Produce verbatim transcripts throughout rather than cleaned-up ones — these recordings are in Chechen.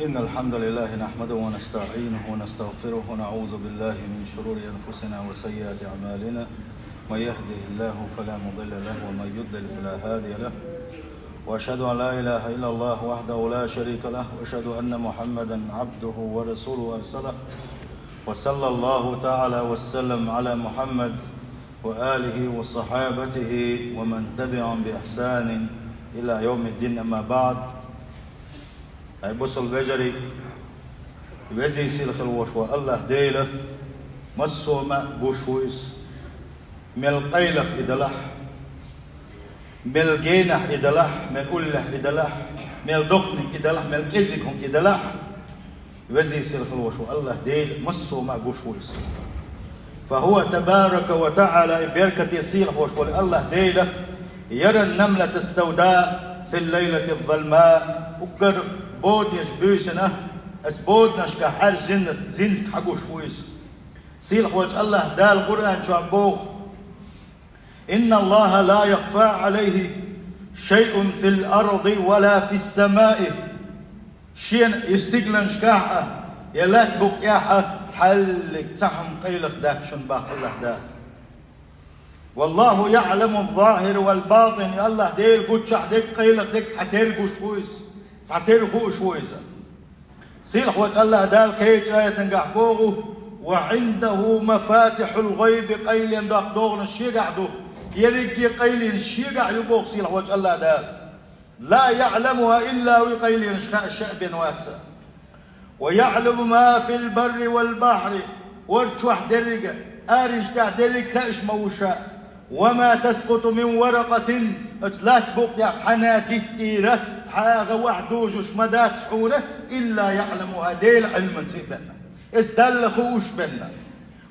إن الحمد لله نحمده ونستعينه ونستغفره ونعوذ بالله من شرور أنفسنا وسيئات أعمالنا. من يهده الله فلا مضل له ومن يضلل فلا هادي له. وأشهد أن لا إله إلا الله وحده لا شريك له، وأشهد أن محمدا عبده ورسوله أرسله. وصلى الله تعالى وسلم على محمد وآله وصحابته ومن تبعهم بإحسان إلى يوم الدين، أما بعد. Ай бусалба вежарий, везий сийлахь хила волуш волу АллахӀ Дела массо а ма гуш ву иза. Мел къайлаха и далахь, мел генахь и далахь, мел уллехь и далахь, мел доккханиг и далахь, мел кӀезиг хӀума и далахь, везий сийлахь хила волуш волу АллахӀ Дела массо а ма гуш ву иза. فهو تبارك وتعالى, и беркате сийлахь волуш волу АллахӀ Дела, يرى النملة السوداء في الليلة الظلماء, уггар боданечу буьйсанна, оцу боданашкахь хьаьржина зин-, зинниг хьагуш ву иза. Сийлахь волчу АллахӀ Дала Къуръан чохь боху: إن الله لا يخفى عليه شيء في الأرض ولا في السماء. Шена и стигланашкахь а, я лаьтта букъ тӀехь а цхьаьллиг цхьа хӀума къайлаха дац шуна боху АллахӀ Дала. والله يعلم الظاهر والباطن, и АллахӀ Дела гуччохь дерг, къайлаха дерг цхьатерра гуш ву иза, цхьатерра хууш ву иза. Сийлахь волчу АллахӀ Дала кхечу аятангахь боху: وعنده مفاتح الغيب, къайлен доккху догӀанаш шегахь ду, ерриге къайлинаш шегахь ю боху сийлахь волчу АллахӀ Дала. لا يعلمها إلا هو, къайлинаш хаа ша а бен вац. ويعلم ما في البر والبحر, вар чохь дерриг а, аренаш тӀехь дерриг а хаьаш ма ву ша. وما تسقط من ورقة, оцу лаьтта букъ тӀехь цхьана диттийра, цхьа а гӀа вахь дужуш ма дац хьуна, إلا يعلمها, Делан Ӏилманца а бен. Иза Далла хууш бен.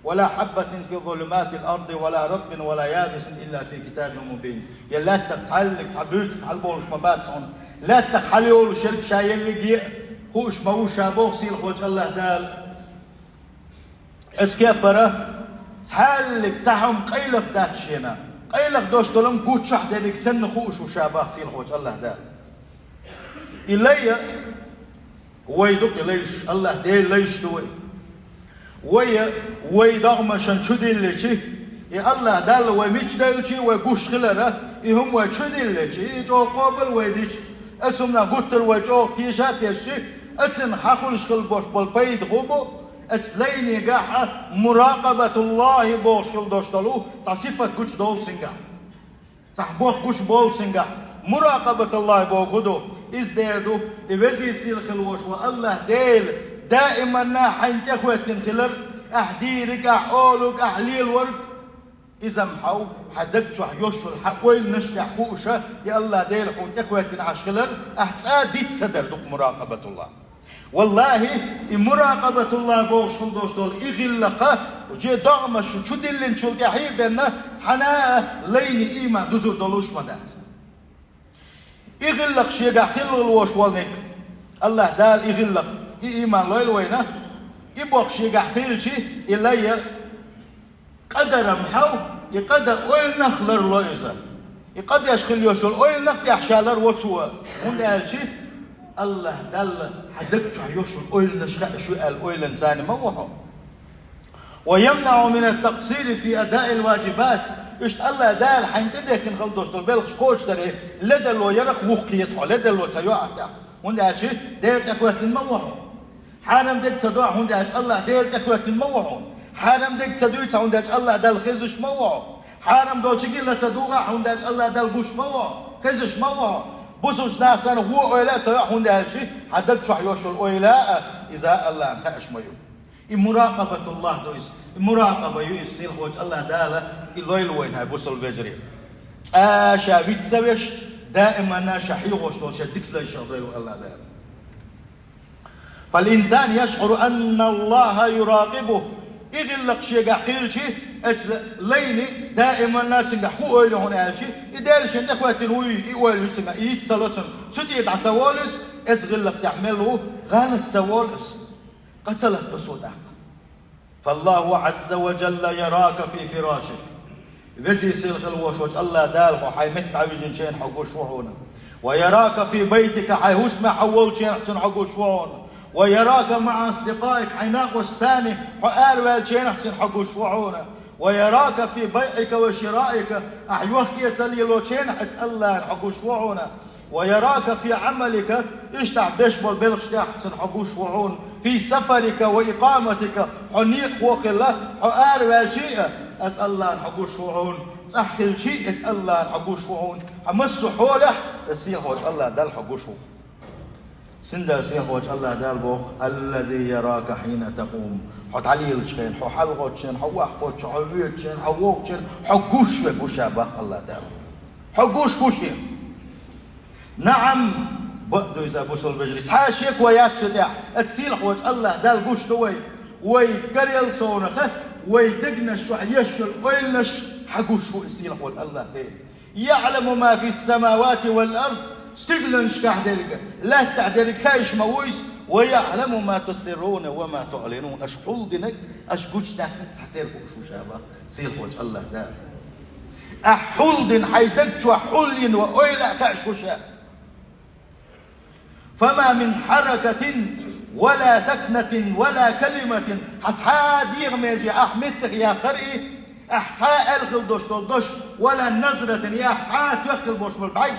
ولا حبة في ظلمات الأرض ولا رطب ولا يابس إلا في كتاب مبين. Я лаьттах цхьаьллиг цхьа буьртиг хьалаболуш ма бац хьуна. Лаьттах хьалайолуш ерг ша ерриге а хууш ма ву ша боху сийлахь волчу АллахӀ Дала. Оцу кепара цхьаьллиг цхьа хӀума къайлаха дац шена. Къайлаха долуш долу хӀума гуччохь дерриг санна хууш ву ша боху сийлахь волчу АллахӀ Дала. И лай а вай ду, и лайш, АллахӀ Делан лайш ду вай. Вай а, вай догӀмашна чу дилличи, и АллахӀ Далла вай мича девлчи вай гуш хилара, и хӀума вай чу дилличи, и чӀогӀа къобал вай дичи, оцу хӀуманах гуттар а вай чӀогӀа теша а тешчи, оцунах хьан хуьлуш хила болуш болу пайда хӀун бу, оцу лайнигахь а муракъабатуллахӀи бохуш хила долуш долу цхьа сифат гучудолу цуьнгахь. Цхьа боху гучуболу цуьнгахь, муракъабатуллахӀи боху хӀун ду? Иза дера ду, и везий сийлахь хила волуш волу АллахӀ Дела даиманна хьайна тӀехӀоьттина хилар, ахь дийриг, ахь олург, ахь лелорг. Иза-м хьо, хьан даг чохь йолуш йолу хьан ойланаш тӀехь хууша, и АллахӀ Дела хьуна тӀехӀоьттина Ӏаш хилар, ахь цкъа а диц ца дар ду-кх муракъабатуллахӀ. ВаллахӀи, и муракъабатуллахӀ бохуш хила долуш долу и гӀиллакх, уже догӀмаш шу чу диллинчул тӀаьхьа а бенна, цхьана а лайна ийман дузур долуш ма дац. И гӀиллакх шегахь хила луш волниг, АллахӀ Дала и гӀиллакх, и ийман лойла вайна, и боху шегахь хилчи, и лай а, къадарам хьов, и къадар ойланах ларло иза. И къадеш хила йолуш йолу ойланах тӀехь ша ларво цо. ХӀунда аьлча АллахӀ Далла хьан даг чохь йолуш йолу ойланаш хаьаш ю аьлла ойланца ма ву хьо. ويمنع من التقصير في أداء الواجبات. Иштта АллахӀ Дала хьайна тӀедехкина хила долуш долу белхаш кхочушдаре ледарло ярах вухкхета хьо, ледарло ца йо ахь тӀехь. ХӀунда аьлча Делан тӀехӀоьттина ма ву хьо. Хьарам дерг ца до ахь, хӀунда аьлча АллахӀ Дела тӀехӀоьттина ма ву хьо. Хьарам дерг ца дуьйцу ахь, хӀунда аьлча АллахӀ Далла хезаш ма ву хьо. Хьарам долчу гила ца дугӀу ахь, хӀунда аьлча АллахӀ Далла гуш ма ву хьо, хезаш ма ву хьо. Бусалбачу нахаца вон ойла а ца йо ахь, хӀунда аьлча хьан даг чохь йолуш йолу ойла а, иза АллахӀна хаьаш ма ю. И муракъабатуллахӀ ду иза, и муракъаба ю иза, сийлахь волчу АллахӀ Дала и лойла вайна, хӀай бусалба вежарий. Цкъа а ша виц ца веш, даиманна ша хьехош долу шен дика лайшах дойла АллахӀ Дала. فالإنسان يشعر أن الله يراقبه. И гӀиллакх шегахь хилчи, оцу лайни даиманна цуьнгахь хӀун ойла ю хьуна аьлчи, и Дела шен тӀехӀоьттина вуй, и ойла ю цуьнгахь, и йиц ца ло цунна, цу тӀе дӀа ца волу иза, оцу гӀиллакх тӀехь мел ву, гӀалат ца волу иза, къа ца латто цо тӀаккха. فالله عز وجل يراك في فراشك. Везий сийлахь хила волуш волчу АллахӀ Дала хьо хьайн метта дӀавижинчу хенахь хьо гуш ву хьуна. ويراك في بيتك, хьайн хӀусамехь хьо волчу хенахь цунна хьо гуш ву хьуна. ويراك مع أصدقائك, хьайн накъосташца хьо араваьллача хенахь цунна хьо гуш ву хьуна. ويراك في بيعك وشرائك, ахь йохк-эцар лелоча хенахь оцу АллахӀана хьо гуш ву хьуна. ويراك في عملك, иштта ахь беш болу белхаш тӀехь цунна хьо гуш ву хьуна. في سفرك وإقامتك, хьо некъахо хилла, хьо араваьлча а оцу АллахӀана хьо гуш ву хьуна, цӀахь хилча а оцу АллахӀана хьо гуш ву хьуна, хьо массо а хьолехь оцу сийлахьчу АллахӀ Далла хьо гуш ву. Цундела сийлахьчу АллахӀ Дала боху: الذي يراك حين تقوم. Хьо дӀалелачу хенахь, хьо хьалагӀоттучу хенахь, хьо охьагӀоттучу хенахь, хьо воьдучу хенахь, хьо гуш ву Ша боху АллахӀ Дала. Хьо гуш ву Ша. НаӀам, бакъ ду иза, бусалба вежарий. Цхьа а шеко яц цу тӀехь, оцу сийлахьчу АллахӀ Далла гуш ду вай. Вай карел совнаха, вай дегнаш чохь еш йолу ойланаш хьан гуш ву и сийлахьчу АллахӀ Дела. يعلم ما في السماوات والأرض, стигланашкахь дерг, лаьттахь дерг хаьаш ма ву Иза, ويعلم ما تسرون وما تعلنون, аша хьулдинарг, аша гучудаьккхинарг цхьатерра хууш ву Ша боху сийлахьчу АллахӀ Дала. Ахь хьулдина, хьайн даг чохь хьулйина ван ойла а хаьаш ву Ша. فما من حركة ولا سكنة ولا كلمة, хьан цхьа а дегӀан меже ахь меттах яккхар а, ахь цхьа а аьлла хила долуш долу дош, ولا نظرة, я ахь цхьа а тоьхна хила болуш болу бӀаьрг,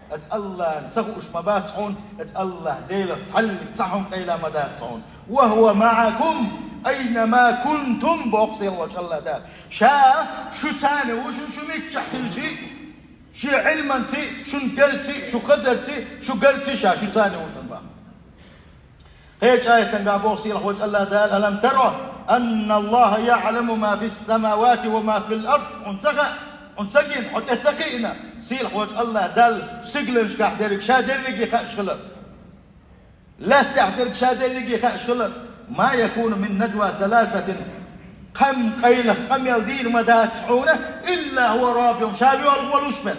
оцу АллахӀана ца хууш ма бац хьуна, оцу АллахӀ Делах цхьаллиг цхьа хӀума къайла ма дац хьуна. وهو معكم أين ما كنتم, боху сийлахьчу АллахӀ Дала. Ша шуьца а ву шуна, шу миччахь хилча а. Шен Ӏилманца а, шуна гергахь а, шу хазарца а, шу гергахь а Ша шуьца а ву шуна боху. Кхечу аятехь боху сийлахьчу АллахӀ Дала: ألم تر أن الله يعلم ما في السماوات وما في الأرض. Хьуна ца хаьа, хьуна ца гина, хьо тӀе ца кхиъна сийлахьчу АллахӀ Далла стигланашкахь дерг Ша дерриге а хаьаш хилар. Лаьттахь дерг Ша дерриге а хаьаш хилар. ما يكون من نجوى ثلاثة, кхин къайлаха къамел дийр ма дац хьуна, إلا هو رابعهم, Ша воьлхуш волуш бен.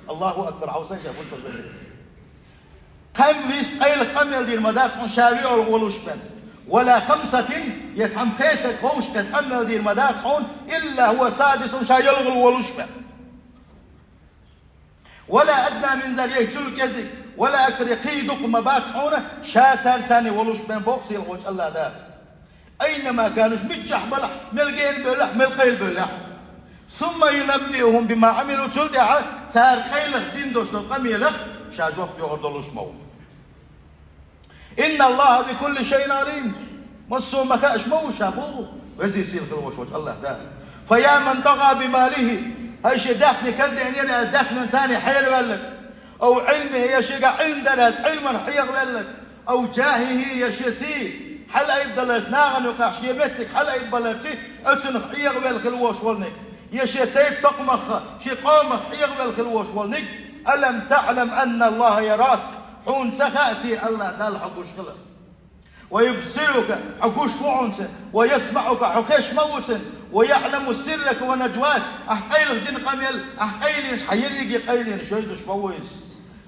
АллахӀу акбар, хьовсал ша, бусалба вежарий. Кхин вист къайлаха къамел дийр ма дац хьуна, Ша воьлхуш волуш бен. ولا خمسة, я цхьана хетарг ховшахкхетта къамел дийр ма дац хьуна, إلا هو سادسهم, Ша ялхалгӀа волуш бен. ولا أدنى من ذلك, я цул кӀезиг, ولا أكثر, я кхин дукха ма бац хьуна, Ша цаьрца а волуш бен, боху сийлахьчу АллахӀ Дала. أين ما كانوا, уьш миччахь балахь, мел гена бевллехь, мел къайла бевллехь. ثم ينبئهم بما عملوا, цул тӀаьхьа цара къайлаха дина долуш долу къамелах Ша жоп дохур долуш ма ву. إن الله بكل شيء عليم. Массо а ма хаьаш ма ву Ша боху веза-сийлахь хила волуш волчу АллахӀ Дала. فيا من طغى بماله, хӀай шен даьхни карадеанера аьлла, даьхнина царна хьераваьлларг, أو علمه, я шегахь Ӏилма дара аьлла, Ӏилманах хьехаваьлларг, أو جاهه, я шен сий хьалаайбадаларца, нахана юкъахь шен меттиг хьалаайбадаларца оцунах хьехавелла хила волуш волниг, я шен тайп-токхамах, шен къомах хьехавелла хила волуш волниг. ألم تعلم أن الله يراك, хьуна ца хаьа те АллахӀ Далла хьо гуш хилар? ويبصرك, хьо гуш ву хьуна цунна, ويسمعك, хьо хезаш ма ву цунна, ويعلم سرك ونجواك, ахь къайлаха дина къамел, ахь къайленаш, хьан ерриге къайленаш шовзуш ма ву Иза.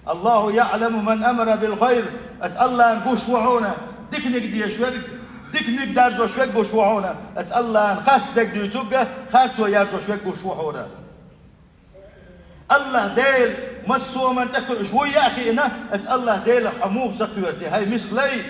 الله يعلم من أمر بالخير, оцу АллахӀана гуш ву хьуна диканиг дезаш верг, диканиг даржош верг гуш ву хьуна, оцу АллахӀана харц дерг дуьйцург а, харцо яржош верг гуш ву хьуна. АллахӀ Дела массо а хӀуманна тӀекхуьуш вуй а хиъна, оцу АллахӀ Делах хьо муха ца кхоьру те, хӀай миска лай?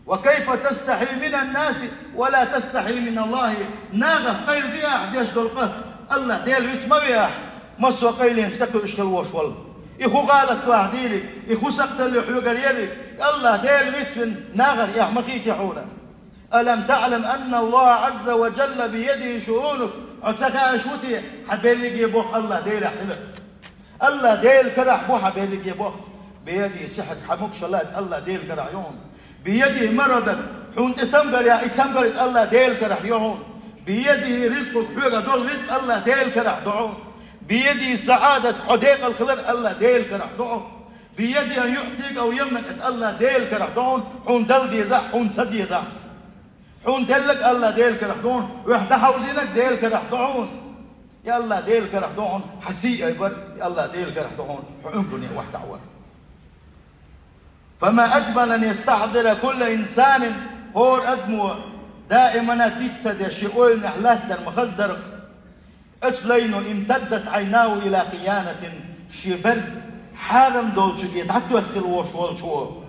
وكيف تستحي من الناس ولا تستحي من الله. Нахах къайла де ахь деш долу къа, АллахӀ Дела виц ма ве ахь, массо а къайленаш тӀекхуьуш хила волуш волу. И хӀун гӀалат ду ахь дийриг, и хӀун сакхталла ю хьоьгара ерриг, АллахӀ Дела вицвина нахах эхь ма хийти хьуна. ألم تعلم أن الله عز وجل بيده شؤونك. Хьо ца хаьаш ву те, хьан берриге боху АллахӀ Делехь хилар? АллахӀ Делан карахь бу хьан берриге боху. بيده صحتك, хьан могушалла а АллахӀ Делан карахь ю хьуна. بيده مرضك, хьуна тӀе самгар яхь, и самгар а АллахӀ Делан карахь ю хьуна. بيده رزقك, хьоьгахь долу ризкъ АллахӀ Делан карахь ду хьуна. بيده سعادتك, хьо декъала хилар АллахӀ Делан карахь ду хьуна. بيده أن يعطيك أو يمنعك, оцу АллахӀ Делан карахь ду хьуна, хьуна дала дезахь, хьуна ца дезахь. Хьуна делларг АллахӀ Делан карахь ду хьуна, хьо дӀахьовзийнарг Делан карахь ду хьуна. И АллахӀ Делан карахь ду хьуна хьан сий айбар, и АллахӀ Делан карахь ду хьуна хьо Ӏуьйранна дуьне охьатаӀавар. فما أجمل أن يستحضر كل إنسان, хӀора адамо даимана диц ца деш шен ойланехь латтар ма хаза дара-кх. Оцу лайно امتدت عيناه إلى خيانة, шен берг хьарам долчуьнга дӀатоьхна хила волуш волчо,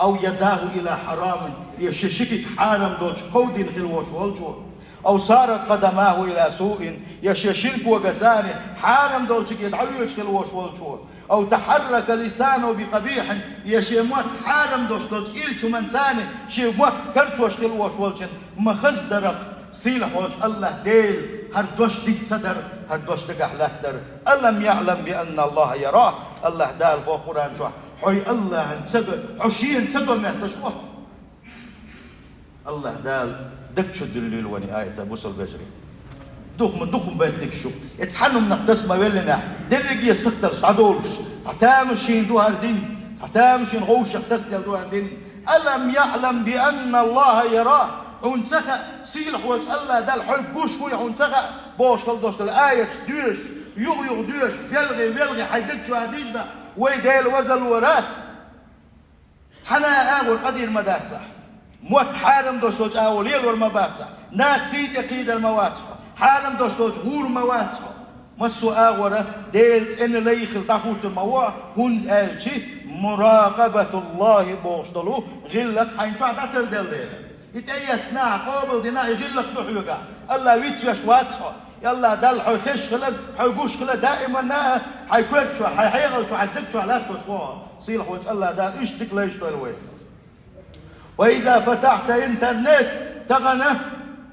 أو يداه إلى حرام, е ши ши куьг хьарам долчу ков дина хила волуш волчо. أو سارت قدماه إلى سوء, е шен шина когацани хьарам долчуьнга дӀавоьдуш хила волуш волчо. أو تحرك لسانه بقبيح, е шен мотт хьарам долуш долчу ирчу хӀуманцани шен мотт карчош хила волуш волчун ма хаздаракх, сийлахь волчу АллахӀ Дела хӀара дош диц ца дара, хӀара дош дагахь латтадара. ألم يعلم بأن الله يراه? АллахӀ Дала боху Къуръан чохь, хьо и АллахӀан ца го, хьо шена ца го моьттуш ву? АллахӀ Дала даг чу дуьллийла вайн аята, бусалба вежарий. Дукха ма, дукха ма беттиг шу. И цхьана хӀуманах таса ма веллинехь, дерриге а сахталш дӀадолуш, цхьа тамашийна ду хӀара дин, цхьа тамашийна гӀовшах тасаделла ду хӀара дин. ألم يعلم بأن الله يراه? Хьуна ца хаьа, сийлахь волчу АллахӀ Дала хьоьга гуш вуй, хьуна ца хаьа, бохуш хала долуш долу аяташ доьшуш, юха-юха доьшуш, велхий-велхий хьайн даг чу а дижна, вай Дела вазаллора. Цхьана а агӀор къадийр ма дац ахь. Мотт хьарам долуш долчу агӀор лелор ма бац ахь. Нах сий тӀе кхийдар ма вац хьо. Хьарам долуш долчу гӀур ма вац хьо. Массо а агӀора Делан цӀена лай хила дӀахӀуттур ма ву, хӀунда аьлча муракъабатуллахӀи бохуш долу гӀиллакх хьайна чохь дӀатарделла дела. И тӀеэцна, къобалдина, и гӀиллакх ду хьоьгахь. АллахӀ вицвеш вац хьо. И АллахӀ Далла хьо хезаш хилар, хьо гуш хилар даиманна а хьайн коьрта чохь, хьайн хьекъал чохь, хьайн даг чохь латтош ву хьо. Сийлахь волчу АллахӀ Дала иштта дика лайш дойла вай. وإذا فتحت الإنترنت, тахана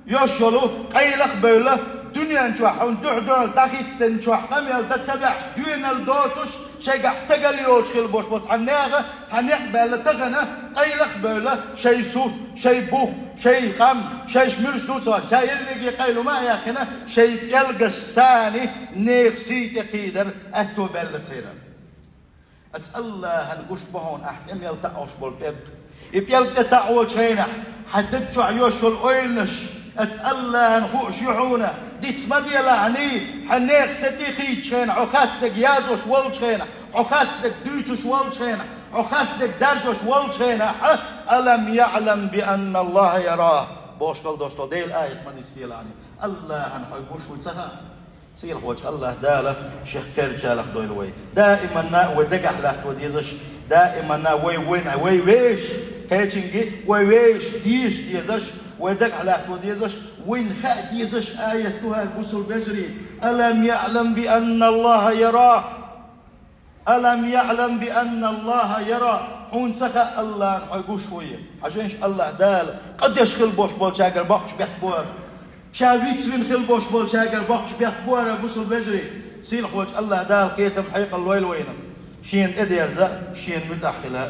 йош йолу къайлах а бевлла, дуьнен чохь хьуна дуьхьал дӀахӀиттина чохь къамел дан ца баьхьаш, доьналла доцуш, шайгахь стагал йоцуш хила болуш бу цхьа нехан, цхьа некъ баьлла тахана, къайлах а бевлла, шайн сурт, шайн бух, шайн къам, шайш муьлш ду ца, ша ерриге къайло ма а яьккхина, шайн пӀелгаш санна нехан сий тӀе кхийдар аьтто баьлла церан. Аса АллахӀан гуш бу хьуна ахь тӀе мел таӀош болу пӀелг. И пӀелг тӀе таӀочу хенахь, хьан даг чохь йош йолу ойланаш, аса АллахӀан хууш ю хьуна, диц ма делахьаний, хьан нехан са тӀе хийчу хенахь, хьо харцдерг язъеш волчу хенахь, хьо харцдерг дуьйцуш волчу хенахь, хьо харцдерг даржош волчу хенахь, ألم يعلم بأن الله يراه бохуш хала долуш долу Делан аят ма нисделахьаний. АллахӀан хьоьга гуш вуй ца хаьа? Сийлахь волчу АллахӀ Дала шех кхерчалах дойла вай. Даиманна а вай дагахь латто дезаш, даиманна а вай вайн, вай вешан, кхечуьнга а вай вешан деша дезаш, вай дагахь латто дезаш, вайна хаа дезаш аят ду хӀара, бусалба вежарий. ألم يعلم بأن الله يراه؟ ألم يعلم بأن الله يراه؟ Хьуна ца хаьа АллахӀан хьоьга гуш вуй? Хьажийша, АллахӀ Дала къа деш хила болуш болчаьргара боккхачу бехк бу хӀара. Ша вицвина хила болуш болчаьргара боккхачу бехк бу хӀара, бусалба вежарий. Сийлахь волчу АллахӀ Дала кхетам, хьекъал лойла вайна. Шена тӀедерза, шена муьтӀахь хила.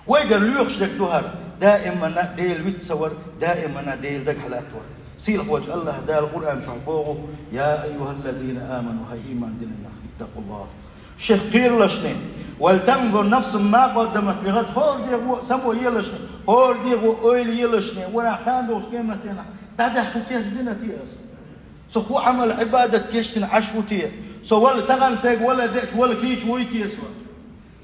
Вайгара лоьхуш дерг ду хӀара, даиманна а Дела виц ца вар, даиманна а Дела дагахь латтор. Сийлахь волчу АллахӀ Дала Къуръан чохь боху: يا أيها الذين آمنوا, хӀай ийман диллина нах, اتقوا الله, шех кхералашни, ولتنظر نفس ما قدمت لغد, хӀора дегӀо а само елашни, хӀора дегӀо ойла елашни, ванах кхана долчу къематдийнахь дӀадахьа хӀун кечдина те аса? Со хӀун Ӏамал, Ӏибадат кечдина Ӏаш ву те? Со вала тахана сайга вала деача, вала кийча вуй те со?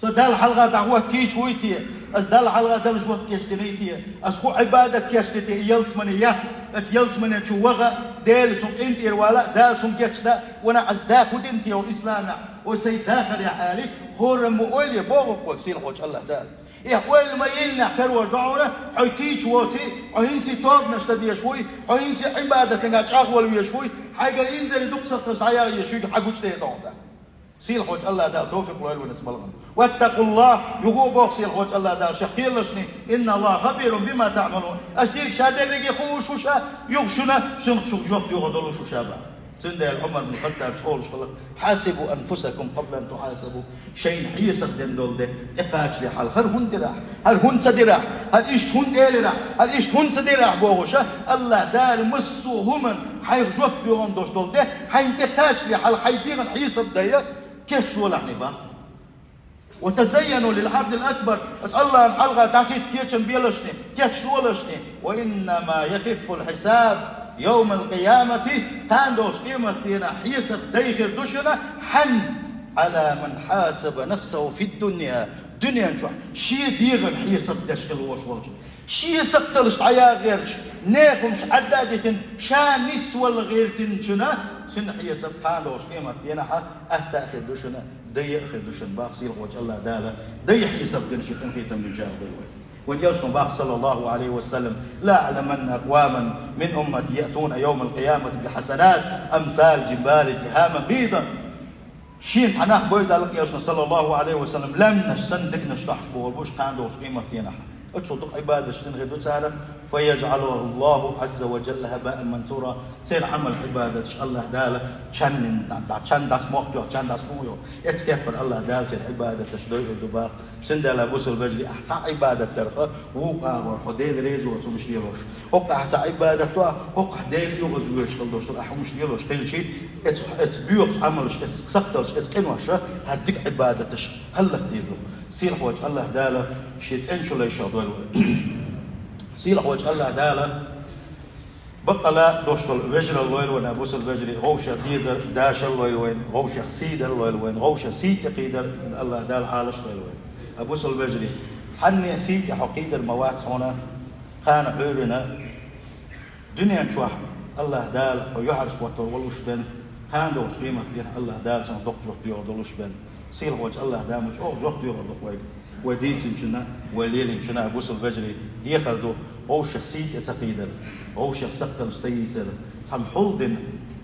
Со Далла хьалха дӀахӀотта кийча вуй те? Аса Далла хьалха далаш вахта кечдиний те? Аса хӀун Ӏибадат кечди те и ялсамане яхь? Аса ялсамане чу ваха а, Дела цунна къинтӀера вала а, Дала цунна гечда а, ванах аса да хӀун дина те ву исламехь, вай сайн дахарехь, али, хӀораммо ойла е боху-кх вайга сийлахь волчу АллахӀ Дала. Эхь, ойла ма йиллинехь карор ду хьуна, хьо кийча воций, хьо хӀинций тобанаш дан дезаш вуй, хьо хӀинций Ӏибадатана чӀагӀвала везаш вуй, хьайгара инзаре дукха сахташ дӀаяха езаш вуй, хьан гучу тӀе а доху дан. Сийлахь волчу АллахӀ Дала тавфикъ лойла вайна аса балгӀан. واتقوا الله, юха а боху сийлахь волчу АллахӀ Дала шех кхералашни, إن الله خبير بما تعملون. Аш дерг ша дерриге хууш ву ша, юха шуна, шуна шух жоп доьхур долуш ву ша боху. Цундела Ӏумар бин Хаттабас олуш хилла: حاسبوا أنفسكم قبل أن تحاسبوا. Шайна хьесап ден долу де тӀекхачале хьалха, хӀара хӀунда дира ахь? ХӀара хӀунда ца дира ахь? ХӀара иштта хӀунда элира ахь? ХӀара иштта хӀунда ца дира ахь бохуш, АллахӀ Дала массо а хӀуманна хьайх жоп доьхур долуш долу де хьайна тӀекхачале хьалха хьайн дегӀан хьесап дайа, кечдолахьний боху. وتزينوا للعرض الأكبر. Аса АллахӀана хьалха дӀахӀитта кечам белашни, кечдолашни. وإنما يخف الحساب يوم القيامة. Кхана долчу къематдийнахь хьесап дай хир ду шуна хьан? على من حاسب نفسه في الدنيا. Дуьнен чохь шен дегӀан хьесап деш хила волуш волчу. Шен сакхталш дӀаяха гӀерташ, нехан хӀумаш Ӏадда а дитина, ша нисвала гӀиртинчунна Цуьнан хьесап кхана долчу къематдийнахь атта а хир ду шуна, дайа а хир ду шуна, боху сийлахьчу Аллах Дала, дайа хьесап дина шен къинхетам динчарах ду вай. Вайн элчано боху, саллаллаху алейхи ва саллям: «Ла аъламанна акъваман мин уммати яътуна йовмал къиямати би хьасанат амсал жибали тихама бийдан». Шена цхьа нах бевза аьлла элчано, саллаллаху алейхи ва саллям, лаьмнаш санна диканаш тохьаш бохур бу уьш кхана долчу къематдийнахь. Оццул дукха Ӏибадаташ дина хир ду цара, фа яжъалу Аллаху азза ва жалла хабаан мансура, церан Ӏамал, Ӏибадаташ Аллах Дала чан дина, дӀа-, дӀа-, чан дӀаса мохк йоху, чан дӀаса муха йоху. Эцу кеппара Аллах Дала церан Ӏибадаташ дойур ду боху. Цундела, бусалба вежарий, ахь цхьа Ӏибадат дарх, вукху агӀор хьо Дела резо воцург хӀумнаш лелош. ХӀокху ахь цхьа Ӏибадат до, хӀокху ахь Дела оьгӀаз воьдуш хила долуш долу ахь хӀумнаш лелош хилчий, эцу, эцу боьхачу Ӏамалш, эцу сахталш, эцу къинош хьан дика Ӏибадаташ хӀаллакдийр ду. Сийлахьчу Аллах Дала шен цӀена чу лайшах дойла вай. Сийлахьчу Аллах Дала баккъала долуш долу вежаралла лойла вайн, бусалба вежарий, вовшех дезар, дашалла лойла вайн, вовшех сийдалла лойла вайн, вовшех сий тӀе кхийдар Аллах Дала Ӏалаш лойла вайн. А бусалба вежарий, цхьанне сий тӀе хьо кхийдар ма вац хьуна, кхана Ӏуьйранна дуьнен чохь Аллах Дала хьо юьхьӀаьржа хӀоттор волуш бен, кхана долчу къематдийнахь Аллах Дала цунах доккха жоп доьхур долуш бен. Сийлахьчу Аллах Дала ма чӀогӀа жоп доьхур ду вайга. Вай дийцинчунна, вай лелинчунна, бусалба вежарий, дехар ду, вовшех сий тӀе ца кхийдар, вовшех сахталш ца йийцар, цхьамма хьулдина,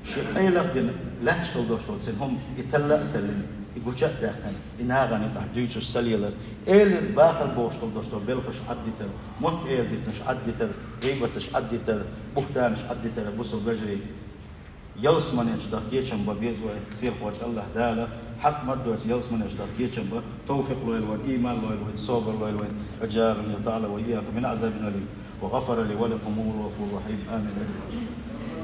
шен къайлахдина, лаьтташ хила долуш долу цуьнан хӀума, и талла а таллина, и гуча а даьккхина, и нахана юкъахь дуьйцуш ца лелар, элира бахар бохуш хила долуш долу белхаш Ӏаддитар, мотт-эладитанаш Ӏаддитар, гӀийбаташ Ӏаддитар, бухтанаш Ӏаддитар, бусалба вежарий. Ялсаманечу даха кечам бан беза вай, сийлахьчу Аллах Дала хьакъ ма-дойцу ялсаманечу даха кечам бан тавфикъ лойла вайн, ийман лойла вайн, собар лойла вайн. أجارني الله وإياكم من عذاب أليم وغفر لي ولكم وهو الغفور الرحيم. آمين.